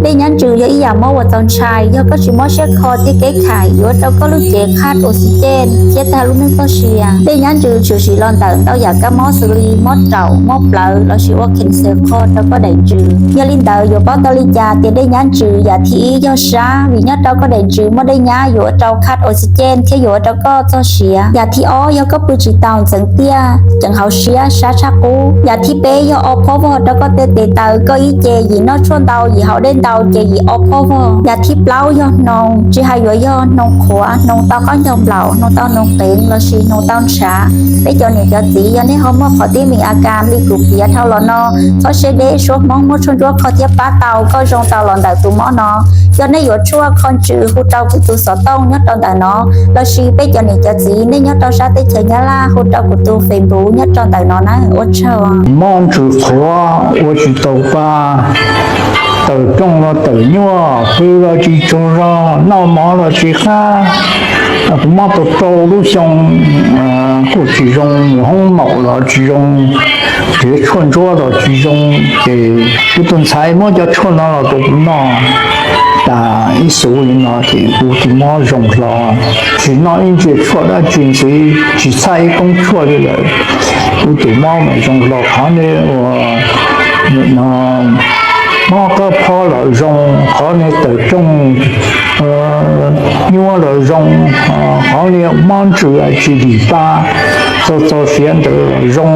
Dej nyab ntsws yog ib yam mob uas txaus ntshai, yog koj tsis muab siab kho thiab kev kham yuav rau koj lub cev qhab oxygen thiab tag lub neej txoj sia. Dej nyab ntsws tshwm sim los ntawm ntau yam kab mob xws li mob raum, mob plawv lossis ua cancer qho rau koj daim ntsws. Yog li ntawd yuav paub tau li cas tias dej nyab ntsws? Yam thib ib yog sab, vim nyob rau koj daim ntsws muaj dej nyab yuav ua rau qhab oxygen thiab yuav ua rau koj txoj sia. Yam thib ob yog koj pw tsis taus, ntxeev tiaj, ceev hauv siab, sab tshaj qub. Yam thib peb yog o phob vog rau koj tej tes taw, koj ib ce yim noj tshuaj ntau, yim haus dej ntau ces yim o phob vog. Yam thib plaub yog hnoos, tsis hais yuav yog hnoos qhuav, hnoos tau qaub ncaug nplaum, hnoos tau hnoos qeev lossis hnoos tau ntshav. Peb cov niam cov txiv, yog nej ho muaj qhov tib neeg a kas li kuv piav dhau los no, txhob siab deb, suab Hmoob muaj tshuaj ntsuab kho thiab pab tau koj zoo tau los ntawm tus mob no. Yog nej yuav tshuaj kho ntsws hu rau kuv tus xov tooj nyob rau ntawm no, lossis peb cov niam cov txiv nej nyob rau sab teb chaws Nyab Laj hu rau kuv tus Facebook nyob rau ntawm no na. Ua tsaug. Mob ntsws qhuav ua tsis tau pa, tawm rooj los tawm nyuaj, pw los tsis tsaug zog, noj mov los tsis qab, mob tau rau lub xyoo, kuj tsis zoo, mus hoob maum los tsis zoo, nrhiav tshuaj ntsuab los tsis zoo, ces kuv tus ntxhais muab cov tshuaj no los rau kuv noj tas ib xuv li no ces kuv tus mob zoo hlo. Tsis noj ib ntsia tshuaj dab tsi ntxiv, tsis txhaj ib koob tshuaj li lawm, kuv tus mob mas zoo hlo. Qhov nej ua mob kab phob los zoo, qhov nej tawm rooj nyuaj los zoo, qhov nej mob ntsws tsis dim pa, txog txog siav ntawd los zoo.